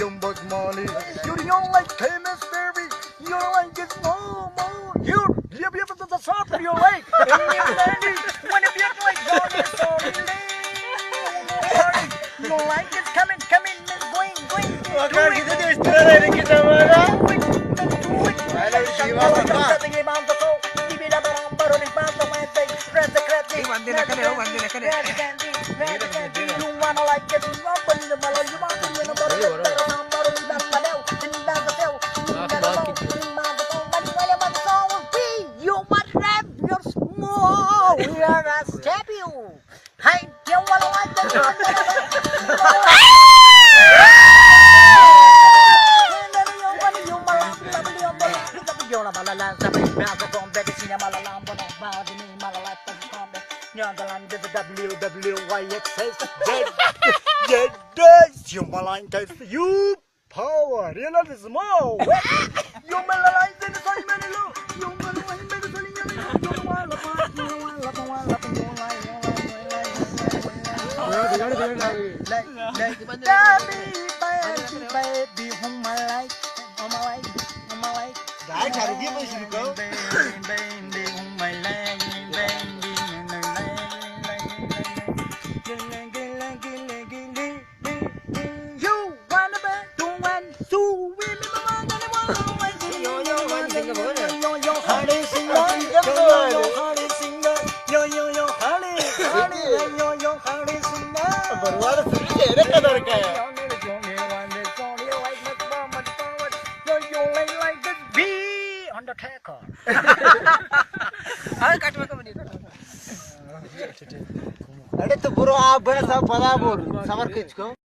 young Bob Marley. You don't like famous baby. You don't like this no more. You, you, you, the, the soft you like. And you like it. When if you like Johnny, sorry. You like it. Come in, come in, going, going. وقار کی تو دوست دارے کہ تمہارا. Power, you know this more. اڑے تو برو، آپ بڑا صاحب پدا بول، صبر کچھ کو.